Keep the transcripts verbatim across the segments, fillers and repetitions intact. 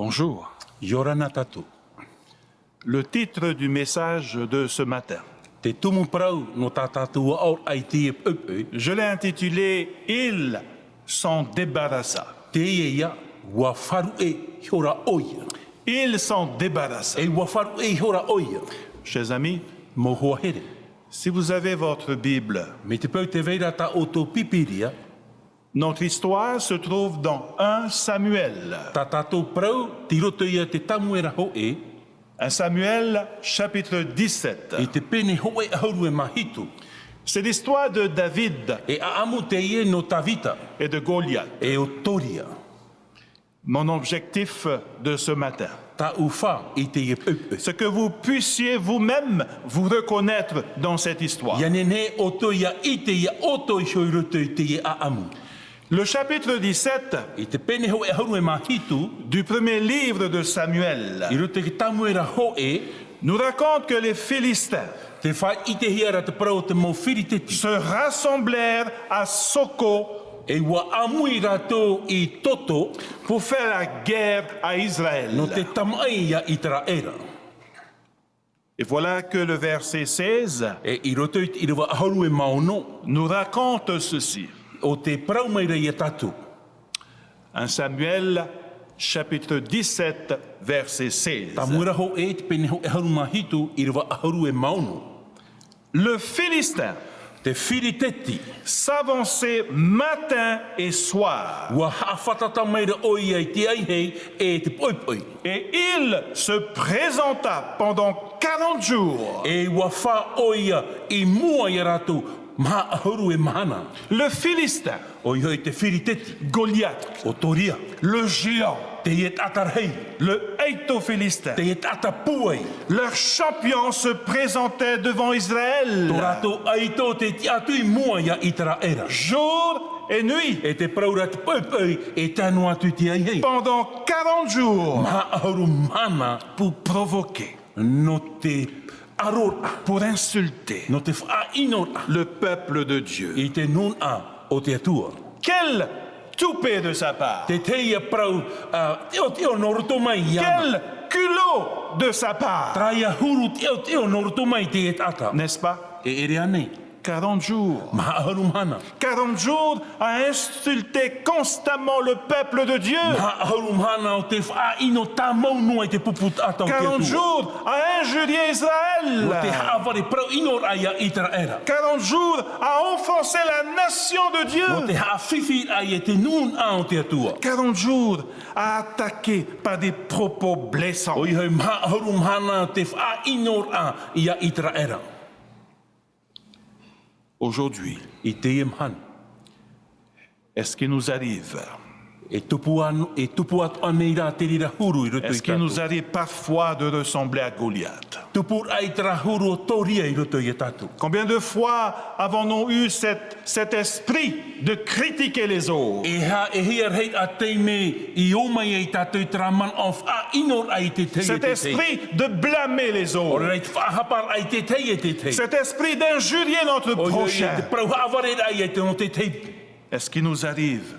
Bonjour. ʻIa ora na tātou. Le titre du message de ce matin. Te tumu parau nō tā tātou aʻoraʻa i teie poʻipoʻi. Je l'ai intitulé Il s'en débarrassa. Teie ïa, ʻua faʻaruʻe ihora ʻoia. Il s'en débarrassa. E ʻua faʻaruʻe ihora ʻoia. Chers amis, Mau hoa here. Si vous avez votre Bible, Mai te peu tē vai ra tā ʻoutou Pīpīria. Notre histoire se trouve dans un Samuel. Tā tātou parau, tei roto ïa i te Tāmuera hōʻē. Un Samuel, chapitre dix-sept. I te pene hōʻē ʻahuru e mā hitu. C'est l'histoire de David E ʻaʻamu teie nō Tāvita. Et de Goliath. E ʻo Toria. Mon objectif de ce matin, Tāʻu fā i teie poʻipoʻi. C'est que vous puissiez vous-même vous reconnaître dans cette histoire. ʻIa nehenehe ʻoutou ʻia ʻite ʻoutou iho i roto i teie ʻaʻamu. Le chapitre dix-sept I te pene hōʻē ʻahuru e mā hitu. Du premier livre de Samuel I roto i te Tāmuera hōʻē. nous raconte que les Philistins Tē faʻaʻitehia ra te parau o te mau Firiteti. se rassemblèrent à Soko E ʻua ʻāmui rātou i Soto pour faire la guerre à Israël. Nō te tamaʻi iā ʻĪteraʻera. Et voilà que le verset seize E i roto i te ʻīrava ʻahuru e mā ono. Nous raconte ceci. ʻO tē parau mai ra iā tātou. Un Samuel, chapitre dix-sept, verset seize. Tāmuera hōʻē, te pene hōʻē ʻahuru mā hitu, ʻīrava ʻahuru e mā ono. Le Philistin Te Firiteti. s'avançait matin et soir. ʻUa haʻafātata mai ra ʻoia i te ʻāiʻa e te poʻipoʻi. Et il se présenta pendant quarante jours. E ʻua fā ʻoia i mua iā rātou maha ʻahuru e mahana. Le Philistin ʻOia hoʻi te Firiteti. Goliath. ʻO Toria. Le géant. Teie taʻata rahi. Le ʻaito philistin. Teie taʻata pūai. Leur champion se présentait devant Israël. Tō rātou ʻaito tei tiʻa atu i mua iā ʻĪteraʻera. Jour et nuit. E te parau ra te poʻipoʻi e tae noa atu i te ʻāiʻa. Pendant quarante jours. Maha ʻahuru mahana. Pour provoquer. Nō te ʻaroraʻa. Pour insulter. Nō te faʻaʻinoraʻa. Le peuple de Dieu. I te nūnaʻa o te Atua. Quel toupet de sa part. Te tahi parau, ā, teʻoteʻo nō roto mai iāna. Quel culot de sa part. Terā huru teʻoteʻo nō roto mai i teie taʻata. N'est-ce pas? E ʻere ānei? Quarante jours. Maha ʻahuru mahana. Quarante jours à insulter constamment le peuple de Dieu. Maha ʻahuru mahana ʻo tē faʻaʻino tāmau noa i te pupu taʻata o te Atua. Quarante jours à injurier Israël. ʻO tē haʻavare parau ʻinoraʻa iā ʻĪteraʻera. Quarante jours à offenser la nation de Dieu. ʻO tē haʻafifi ai i te nūnaʻa o te Atua. Quarante jours à attaquer par des propos blessants. ʻOia hoʻi, maha ʻahuru mahana tē faʻaʻinoraʻa iā ʻĪteraʻera. Aujourd'hui, I teie mahana. Est-ce qu'il nous arrive, E tupu ānei, e tupu atu ānei rā te reira huru i roto iā tātou? Est-ce qu'il nous arrive parfois de ressembler à Goliath? Tupuraʻa i terā huru ʻo Toria i roto iā tātou. Combien de fois avons-nous eu cette, cet esprit de critiquer les autres? E hia, e hia rahi ā taime i ō mai ai tātou i terā manaʻo faʻaʻinoraʻa i te tahi e te tahi. Cet esprit de blâmer les autres. ʻO te faʻahaparaʻa i te tahi e te tahi. Cet esprit d'injurier notre prochain. ʻOia hoʻi, te parau haʻavareraʻa iā te, nō te tahi. Est-ce qu'il nous arrive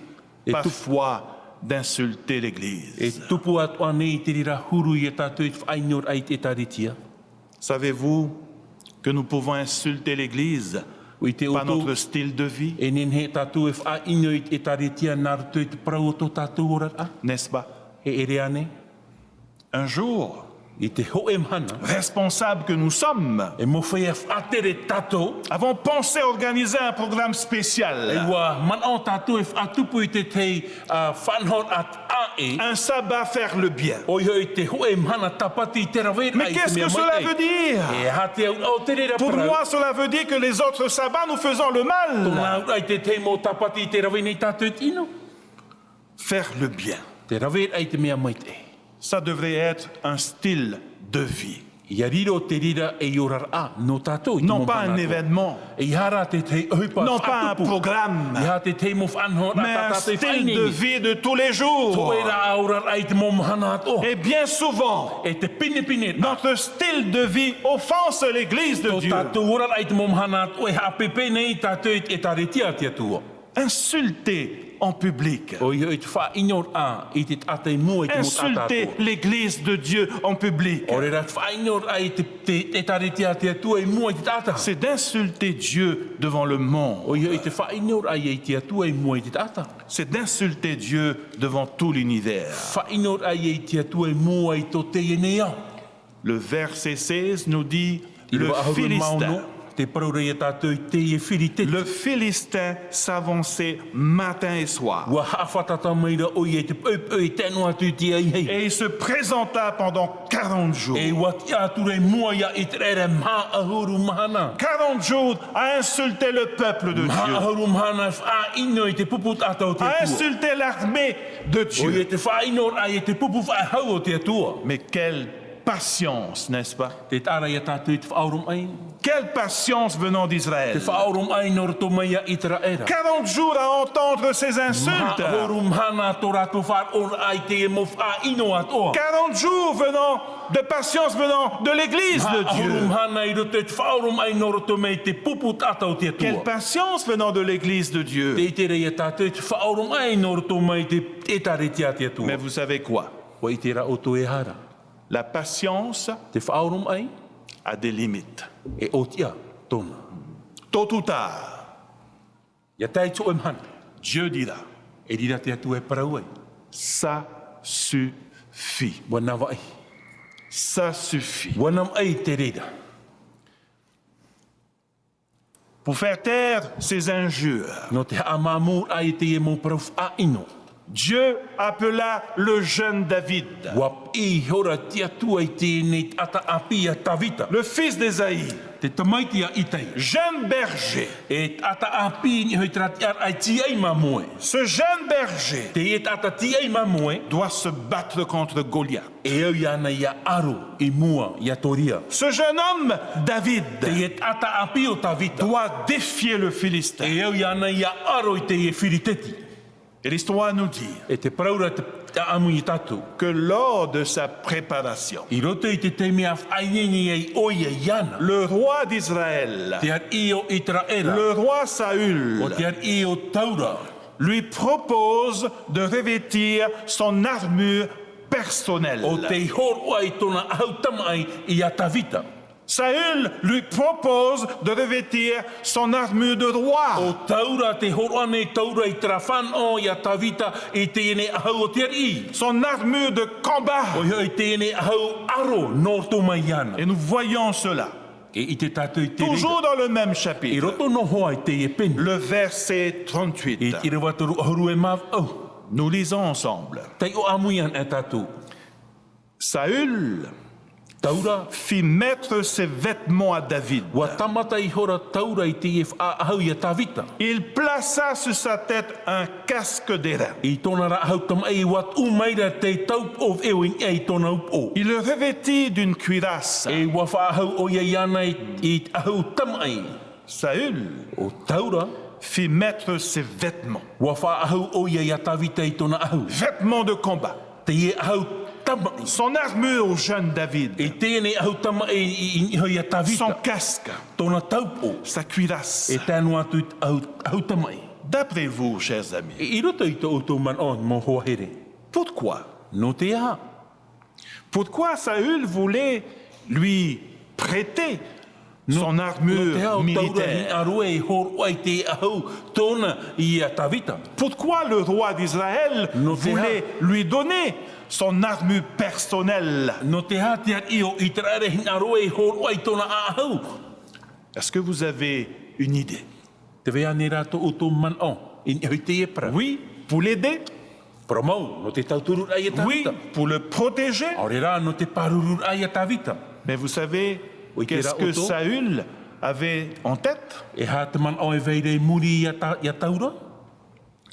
E tupu parfois d'insulter l'Église? E tupu atu ānei te reira huru iā tātou i te faʻaʻinoraʻa i te ʻĒtārētia? Savez-vous que nous pouvons insulter l'Église par notre style de vie? ʻUa ʻite ʻoutou, e nehenehe tātou e faʻaʻino i te ʻĒtārētia nā roto i te parau o tō tātou oraraʻa. N'est-ce pas? E ʻere ānei? Un jour, I te hōʻē mahana, responsables que nous sommes, e mau feiā faʻatere tātou, avons pensé organiser un programme spécial. E ʻua manaʻo tātou e faʻatupu i te tahi, ā, faʻanahoraʻa ʻāʻe. Un sabbat faire le bien. ʻOia hoʻi te hōʻē mahana tāpati i te raveraʻa i te mea maitaʻi. Mais qu'est-ce que cela veut dire? E aha te auraʻa o te reira parau? Pour moi, cela veut dire que les autres sabbats, nous faisons le mal. Tōna auraʻa i te tahi mau tāpati i te rave nei tātou i te ʻino. Faire le bien. Te raveraʻa i te mea maitaʻi. Ça devrait être un style de vie. ʻIa riro te reira ei oraraʻa nō tātou i te mau mahana atoʻa. Non pas un événement. E ʻeiaha te tahi ʻohipa faʻatupu. Non pas un programme. ʻEiaha te tahi mau faʻanahoraʻa tā tātou i faʻaineine. Mais un style de vie de tous les jours. Tō ʻoe oraraʻa i te mau mahana atoʻa. Et bien souvent, E te pinepine, notre style de vie offense l'Église de Dieu. Tō tātou oraraʻa i te mau mahana atoʻa e haʻapēpē nei tātou i te ʻĒtārētia a te Atua. Insulter en public. ʻOia hoʻi te faʻaʻinoraʻa i te taʻata i mua i te mau taʻata atoʻa. Insulter l'église de Dieu en public. ʻAore rā te faʻaʻinoraʻa i te, te, te ʻētārētia a te Atua i mua i te taʻata. C'est d'insulter Dieu devant le monde. ʻOia hoʻi te faʻaʻinoraʻa i te Atua i mua i te taʻata. C'est d'insulter Dieu devant tout l'univers. Faʻaʻinoraʻa i te Atua i mua i tō teie nei ao. Le verset seize nous dit, le Philistin, te parau ra ia tātou i teie Firiteti. Le Philistin s'avançait matin et soir. ʻUa haʻafātata mai ra ʻoia i te poʻipoʻi e tae noa atu i te ahiahi. Et il se présenta pendant quarante jours. E ʻua tiʻa atu ra i mua ia Iteraera maha ʻahuru mahana. Quarante jours à insulter le peuple de Dieu. Maha ʻahuru mahana e faʻaʻino i te pupu taʻata o te Atua. À insulter l'armée de Dieu. ʻOia te faʻaʻinoraʻa i te pupu faʻehau o te Atua. Mais quelle patience, n'est-ce pas? Tē taʻa ra ia tātou i te faʻaoromaʻi. Quelle patience venant d'Israël. Te faʻaoromaʻi nō roto mai ia Iteraera. Quarante jours à entendre ces insultes. Maha ʻahuru mahana tō rātou faʻaroʻoraʻa i te mau faʻaʻino atoʻa. Quarante jours venant de patience venant de l'église de Dieu. Maha ʻahuru mahana i roto i te faʻaoromaʻi nō roto mai i te pupu taʻata o te Atua. Quelle patience venant de l'église de Dieu. Tē ʻite ra ia tātou i te faʻaoromaʻi nō roto mai i te ʻētārētia a te Atua. Mais vous savez quoi? ʻUa ʻite rā ʻoutou e aha ra. La patience Te faʻaoromaʻi a des limites. E ʻōtiʻa tōna. Tôt ou tard, Ia tae i te hōʻē mahana. Dieu dira. E riro te Atua e parau ai. Ça suffit. ʻUa navaʻi. Ça suffit. ʻUa navaʻi te reira. Pour faire taire ces injures, Nō te haʻamāmāraʻa i teie mau parau faʻaʻino. Dieu appela le jeune David, ʻUa piʻi ihora te Atua i teie nei taʻata ʻāpī ia Tavita. Le fils d'Ésaïe, Te tamaiti a Itai. Jeune berger. E taʻata ʻāpī i niʻa hoʻi i terā tiʻaraʻa e tīaʻi māmoe. Ce jeune berger Teie taʻata tīaʻi māmoe. Doit se battre contre Goliath. E au iāna ia ʻaro i mua ia Toria. Ce jeune homme, David, Teie taʻata ʻāpī ʻo Tavita. Doit défier le Philistin. E au iāna ia ʻaro i teie Firiteti. Et l'histoire nous dit E te parau ra te, te ʻāʻamu ia tātou. que lors de sa préparation, I roto i te taime a faʻaineine ai ʻoia iāna. le roi d'Israël, Te ariʻi o Iteraera. le roi Saül, ʻO te ariʻi o Taura. lui propose de revêtir son armure personnelle. ʻO tei hōroʻa i tōna ʻahu tamaʻi ia Tavita. Saül lui propose de revêtir son armure de roi. ʻO Taura, tē hōroʻa nei Taura i terā fānaʻo ia Tavita i teie nei ʻahu o te ariʻi. Son armure de combat. ʻOia hoʻi teie nei ʻahu ʻaro nō roto mai iāna. Et nous voyons cela. E ʻite tātou i te reira. Toujours dans le même chapitre. I roto noa i teie pene. Le verset trente-huit. I te ʻīrava toru ʻahuru e mā vaʻu. Nous lisons ensemble. Taiʻo ʻāmui ana e tātou. Saül Taura fit mettre ses vêtements à David. ʻUa tāmata ihora Taura i teie faʻaʻahu ia Tavita. Il plaça sur sa tête un casque d'airain. I tōna ra ʻahu tamaʻi ʻua tuʻu mai ra te taupoʻo veʻo i niʻa i tōna upoʻo. Il le revêtit d'une cuirasse. E ʻua faʻaʻahu ʻoia iāna i, i te ʻahu tamaʻi. Saül ʻO Taura fit mettre ses vêtements. ʻUa faʻaʻahu ʻoia ia Tavita i tōna ʻahu. Vêtements de combat. Teie ʻahu tamaʻi. Son armure au jeune David. I teie nei ʻahu tamaʻi i, i niʻa ia Tavita. Son casque. Tōna taupoʻo. Sa cuirasse. E tae noa atu i te ʻahu, ʻahu tamaʻi. D'après vous, chers amis, I, i roto i tō ʻoutou manaʻo, mau hoa here. Pourquoi? Nō te aha? Pourquoi Saül voulait lui prêter Nō, son armure militaire? Nō te aha ʻo Taura i hinaʻaro ai e hōroʻa i te ʻahu tōna ia Tavita? Pourquoi le roi d'Israël Nō te aha? voulait lui donner son armure personnelle? Nō te aha te ariʻi o Iteraera i hinaʻaro ai e hōroʻa i tōna ʻahu? Est-ce que vous avez une idée? Tē vai ānei rā tō ʻoutou manaʻo i niʻa i teie parau? Oui, pour l'aider. Parau mau, nō te tautururaʻa ia Oui, Tavita. pour le protéger. ʻAore rā, nō te pārururaʻa ia Tavita. Mais vous savez, ʻUa ʻite rā ʻoutou? qu'est-ce que Saül avait en tête? E aha te manaʻo e vai ra i muri ia Ta-, ia Taura?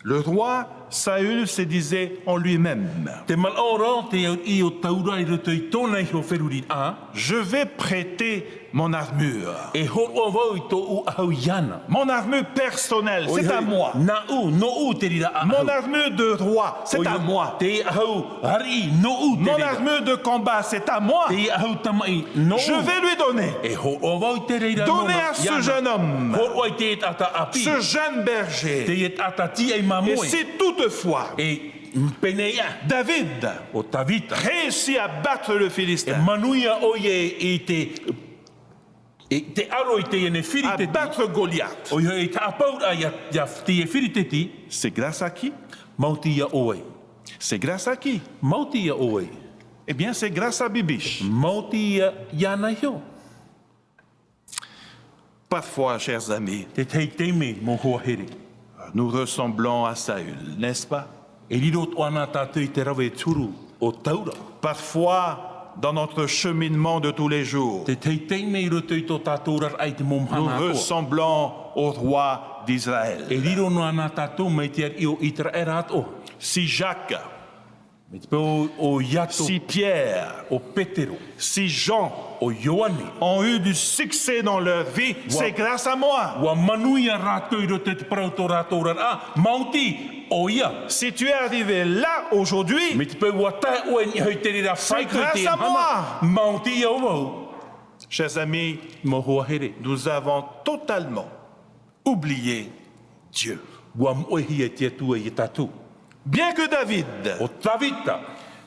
Le roi Saül se disait en lui-même, Te manaʻo ra te auriʻi o Taura i roto i tōna iho feruriraʻa. Je vais prêter mon armure. E hōroʻa vau i tōʻu ʻahu iāna. Mon armure personnelle, c'est à moi. Nāʻu, nōʻu te reira ʻahu. Mon armure de roi, c'est à moi. Te ʻahu ariʻi, nōʻu te reira. Mon armure de combat, c'est à moi. Te ʻahu tamaʻi, nōʻu. Je vais lui donner. E hōroʻa vau i te reira nōna iāna. Donnez à ce jeune homme, Hōroʻa i te taʻata ʻāpī. Ce jeune berger. Te taʻata tīaʻi māmoe. Et si toutefois, E pēneiaʻe. David, ʻO Tavita. Réussit à battre le Philistin. E manuia ʻoia i te, i te aro i teie nei Firiteti. À battre Goliath. ʻOia hoʻi te haʻapauraʻa iā, iā teie Firiteti. C'est grâce à qui? Maoti iā ʻoe. C'est grâce à qui? Maoti iā ʻoe. Eh bien, c'est grâce à Bibiche. Maoti iā, iāna iho. Parfois, chers amis, Te tahi taime, mau hoa here. Nous ressemblons à Saül, n'est-ce pas? E riro atoʻa na tātou i te rave e te huru o Taura. Parfois, dans notre cheminement de tous les jours, Te tahi taime i roto i tō tātou oraraʻa i te mau mahana atoʻa. Nous ressemblons au roi d'Israël. E riro noa na tātou mai te ariʻi o Iteraera atoʻa. Si Jacques, Mai te peu o Iakobo. Si Pierre, ʻO Petero. Si Jean, ʻO Ioane. Ont eu du succès dans leur vie, c'est grâce à moi. ʻUa manuia rātou i roto i te parau o tō rātou oraraʻa, maoti ʻoia. Si tu es arrivé là aujourd'hui, Mai te peu ʻua tae ʻoe i niʻa i te reira faito i teie mahana, c'est grâce à moi. Maoti iā vau. Chers amis, Mau hoa here. Nous avons totalement oublié Dieu. ʻUa moʻehia te Atua iā tātou. Bien que David ʻO Tavita.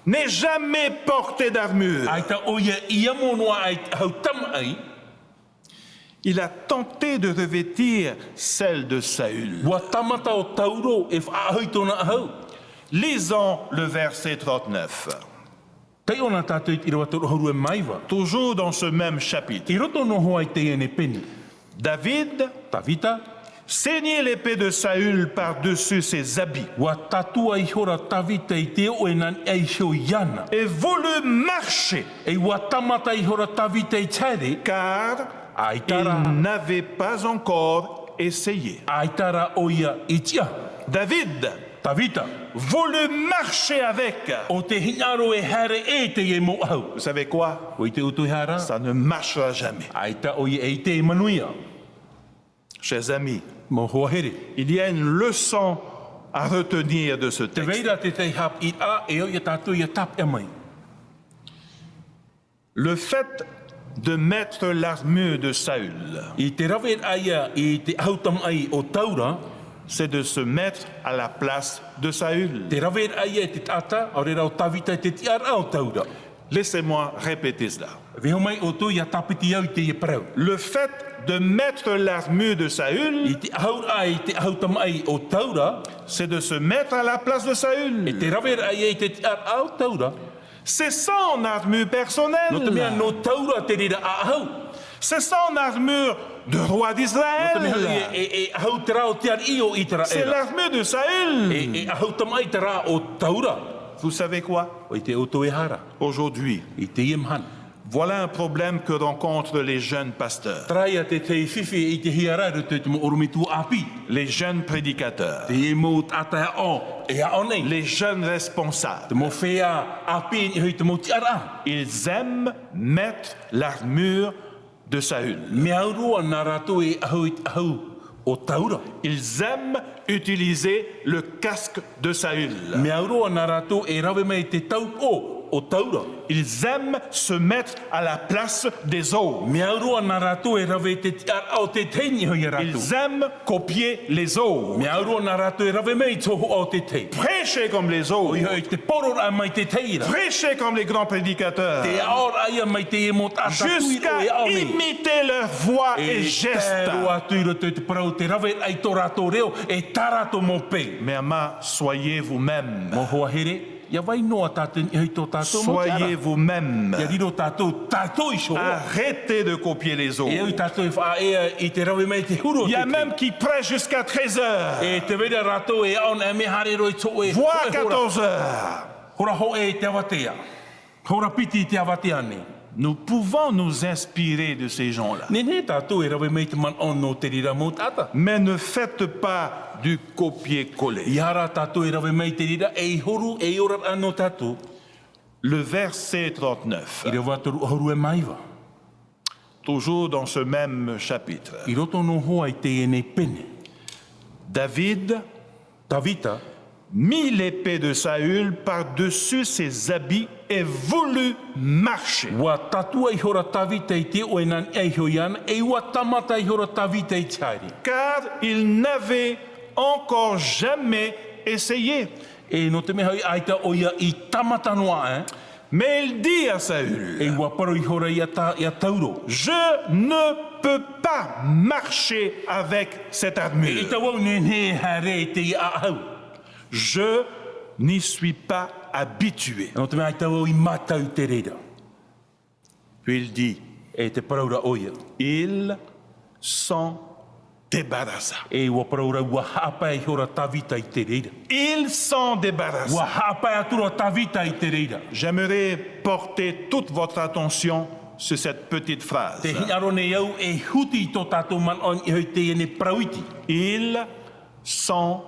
n'ait jamais porté d'armure, ʻAita ʻoia i amo noa ai te ʻahu tamaʻi. Il a tenté de revêtir celle de Saül. ʻUa tāmata ʻo Taura e faʻaʻahu i tōna ʻahu. Lisons le verset trente-neuf. Taiʻo na tātou i te ʻīrava toru ʻahuru mā iva. Toujours dans ce même chapitre. I roto noa hoʻi i teie nei pene. David Tavita. ceignit l'épée de Saül par-dessus ses habits ʻUa tātua ihora Tavita i te oʻe nā niʻa iho iāna. et voulut marcher, E ʻua tāmata ihora Tavita i te haere. car ʻAita rā. il n'avait pas encore essayé. ʻAita rā ʻoia i tiʻa. David Tavita. voulut marcher avec. ʻO te hinaʻaro e haere ʻē i teie mau ʻahu. Vous savez quoi? ʻUa ʻite ʻoutou e aha rā? Ça ne marchera jamais. ʻAita ʻoia e ʻite e manuia. Chers amis, Mau hoa here. il y a une leçon à retenir de ce texte. Tē vai ra te tahi haʻapiʻiraʻa e au iā tātou ʻia tāpeʻa mai. Le fait de mettre l'armure de Saül, I te raveraʻa ïa i te ʻahu tamaʻi o Taura, c'est de se mettre à la place de Saül. Te raveraʻa ïa i te taʻata, ʻaore rā ʻo Tavita, i te tiʻaraʻa o Taura. Laissez-moi répéter cela. Vaiiho mai ʻoutou ʻia tāpiti au i teie parau. Le fait de mettre l'armure de Saül, I te ʻahuraʻa i te ʻahu tamaʻi o Taura, c'est de se mettre à la place de Saül. I te raveraʻa ïa i te tiʻaraʻa o Taura. C'est son armure personnelle. Nō te mea nō Taura te reira ʻaʻahu. C'est son armure de roi d'Israël. Nō te mea e, e, e ʻahu terā o te ariʻi o Iteraera. C'est l'armure de Saül. E, e ʻahu tamaʻi terā o Taura. Vous savez quoi? ʻUa ʻite ʻoutou e aha rā? Aujourd'hui, I teie mahana. Voilà un problème que rencontrent les jeunes pasteurs. Terā ïa te, te fifi i te hiʻoraʻa i roto i te mau ʻorometua ʻāpī. Les jeunes prédicateurs. Te mau taʻata e aʻo, e aʻo nei. Les jeunes responsables. Te mau feiā ʻāpī i niʻa i te mau tiʻaraʻa. Ils aiment mettre l'armure de Saül. Mea au roa nā rātou e ʻahu i te ʻahu o Taura. Ils aiment utiliser le casque de Saül. Mea au roa nā rātou e rave mai i te taupoʻo o Taura. Ils aiment se mettre à la place des autres. Mea au roa nā rātou e rave i te tiʻaraʻa o te tahi i niʻa iho ia rātou. Ils aiment copier les autres. Mea au roa nā rātou e rave mai i te hōhoʻa o te tahi. Prêcher comme les autres. ʻOia hoʻi, te poroʻraʻa mai te tahi ra. Prêcher comme les grands prédicateurs. Te aʻoraʻa ʻia mai teie mau taʻata tuiroʻo e aʻo nei. Jusqu'à imiter leur voix et gestes. E tae roa atu i roto i te parau, te raveraʻa i tō rātou reo, e tā rātou mau pae. Mes amis, soyez vous-même. Mau hoa here, ʻia vai noa tātou i niʻa i tō tātou mau tiʻaraʻa. Soyez vous-même. ʻIa riro tātou, tātou iho. Arrêtez de copier les autres. E au tātou e faʻaea i te rave mai te huru o te tahi. Il y a même qui prêchent jusqu'à treize heures. E tē vai ra rātou e aʻo nei mea haere roa i te hōʻē, voire hōʻē hora. Quatorze heures. Hora hōʻē i te avatea. Hora piti i te avatea nei. Nous pouvons nous inspirer de ces gens-là. Nehenehe tātou e rave mai te manaʻo nō te reira mau taʻata. Mais ne faites pas du copier-coller. ʻEiaha rā tātou e rave mai te reira ei huru, ei oraraʻa nō tātou. Le verset trente-neuf. ʻĪrava toru ʻahuru mā iva. Toujours dans ce même chapitre. I roto noa i teie nei pene. David Tavita mit l'épée de Saül par-dessus ses habits et voulut marcher. ʻUa tatua ihora Tavita i te ʻoʻe nā niʻa iho iāna, e ʻua tāmata ihora Tavita i te haere. Car il n'avait encore jamais essayé. E nō te mea hoʻi ʻaita ʻoia i tāmata noa aʻe. Mais il dit à Saül, e ʻua parau ihora iā, Ta, iā Tauro. Je ne peux pas marcher avec cette armure. ʻAita vau e nehenehe e haere i teie ʻāʻau. Je n'y suis pas habitué. Nō te mea ʻaita vau i mātau i te reira. Puis il dit, e te parau ra ʻoia. Il s'en débarrassa. E ʻua parau ra ʻua haʻapae ihora Tavita i te reira. Il s'en débarrassa. ʻUa haʻapae atu ra Tavita i te reira. J'aimerais porter toute votre attention sur cette petite phrase. Tē hinaʻaro nei au e huti tō tātou manaʻo i teie nei parau iti. Il s'en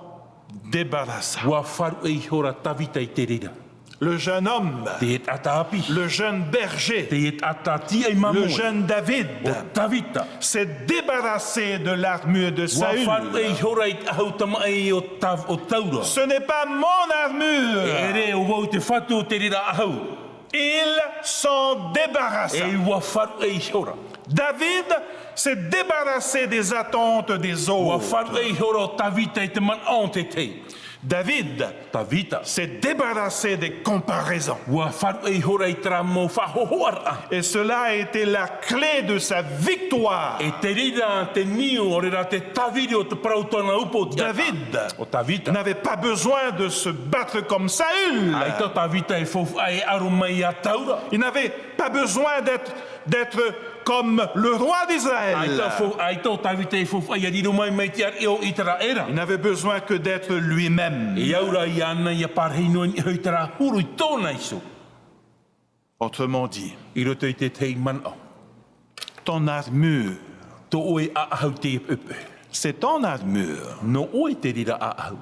débarrassa. ʻUa faʻaruʻe ihora Tavita i te reira. Le jeune homme, teie taʻata ʻāpī, le jeune berger, teie taʻata tīaʻi māmoe, le jeune David, ʻo Tavita, s'est débarrassé de l'armure de Saül. ʻUa faʻaruʻe ihora i te ʻahu tamaʻi o, Ta, o Tauro. Ce n'est pas mon armure. E ʻere ʻo vau te fatu o te reira ʻahu. Il s'en débarrassa. E ʻua faʻaruʻe ihora. David s'est débarrassé des attentes des autres. ʻUa faʻaruʻe ihora ʻo Tavita i te manaʻo o te tahi. David Tavita s'est débarrassé des comparaisons. ʻUa faʻaruʻe ihora i terā mau faʻahohoʻaraʻa. Et cela a été la clé de sa victoire. E te reira te niu, ʻo reira te tāviri o te parau tōna upoʻotiʻa. David ʻO Tavita n'avait pas besoin de se battre comme Saül. ʻAita ʻo Tavita e faufaʻa e ʻaro mai iā Tauro. Il n'avait pas besoin d'être, d'être comme le roi d'Israël. ʻAita fau, ʻaita ʻo Tavita e faufaʻa ia riro mai, mai te ariʻi o Iteraera. Il n'avait besoin que d'être lui-même. E au ra iāna ʻia parahi noa i niʻa i terā huru i tōna iho. Autrement dit, I roto i te tahi manaʻo. Ton armure, Tō ʻoe ʻaʻahu te pepe. C'est ton armure. Nō ʻoe te reira ʻaʻahu.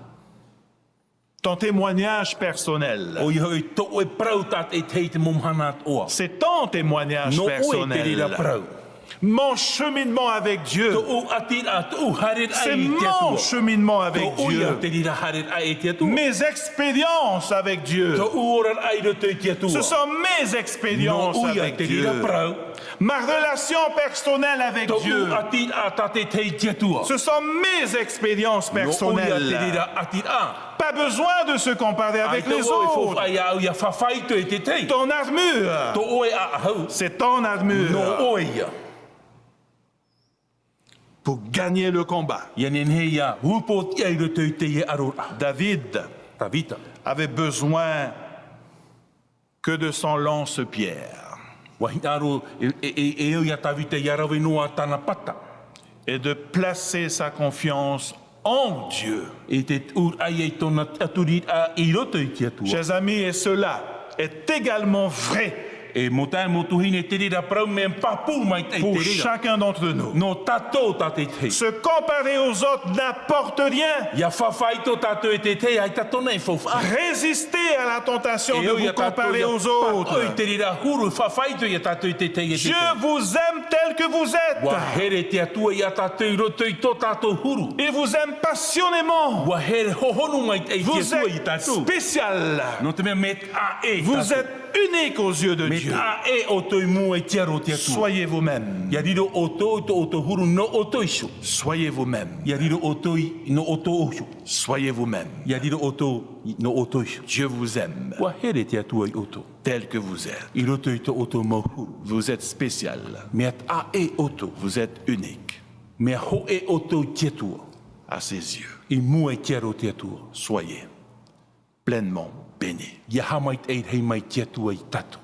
Ton témoignage personnel. ʻOia hoʻi tō ʻoe parau tātaʻitahi i te mau mahana atoʻa. C'est ton témoignage personnel. Nō ʻoe te reira parau. Mon cheminement avec Dieu. Tōʻu ʻātīraʻa, tōʻu haereraʻa i te Atua. C'est mon cheminement avec Dieu. Tōʻu ia te reira haereraʻa i te Atua. Mes expériences avec Dieu. Tōʻu oraraʻa i roto i te Atua. Ce sont mes expériences avec Dieu. Nō ʻoe ia te reira parau. Ma relation personnelle avec Dieu. Tōʻu ʻātīraʻa tātaʻitahi i te Atua. Ce sont mes expériences personnelles. Nō ʻoe ia te reira ʻātīraʻa. Pas besoin de se comparer avec les autres. ʻAita vau e faufaʻa iā ʻu ʻia faʻaitoito i te tahi. Ton armure. Tō ʻoe ʻaʻahu. C'est ton armure. Nō ʻoe ia. Pour gagner le combat, ʻIa nehenehe ʻia upoʻotiʻa i roto i teie ʻaroraʻa. David Tavita. Avait besoin que de son lance-pierre. ʻUa hinaʻaro e, e, e, e au iā Tavita ʻia rave noa tāna pata. Et de placer sa confiance en Dieu. E te tuʻuraʻa i tōna tiʻaturiraʻa i roto i te Atua. Chers amis, et cela est également vrai E mau taeaʻe, mau tuahine, te reira parau mea pāpū maitaʻi te reira. Pour chacun d'entre nous. Nō tātou tātaʻitahi. Se comparer aux autres n'apporte rien. ʻIa faʻaitoito tātou i te tahi, ʻaita tōna e faufaʻa. Résistez à la tentation de vous comparer aux autres. E au iā tātou ʻia pātoʻi i te reira huru, faʻaitoito iā tātou i te tahi e te tahi. Dieu vous aime tel que vous êtes. ʻUa here te Atua iā tātou i roto i tō tātou huru. Il vous aime passionnément. ʻUa here hohonu maitaʻi te Atua iā tātou. Vous êtes spécial. Nō te mea mea taʻa ʻē tātou. Vous êtes unique aux yeux de Dieu. Mea taʻa ʻē ʻoutou i mua i te aro o te Atua. Soyez vous-même. ʻIa riro ʻoutou i tō ʻoutou huru nō ʻoutou iho. Soyez vous-même. ʻIa riro ʻoutou i, nō ʻoutou iho. Soyez vous-même. ʻIa riro ʻoutou i, nō ʻoutou iho. Dieu vous aime. ʻUa here te Atua iā ʻoutou. Tel que vous êtes. I roto i tō ʻoutou mau huru. Vous êtes spécial. Mea taʻa ʻē ʻoutou. Vous êtes unique. Mea hōʻē ʻoutou i te Atua. À ses yeux. I mua i te aro o te Atua. Soyez pleinement béni. ʻIa haʻamaitaʻi rahi mai te Atua iā tātou.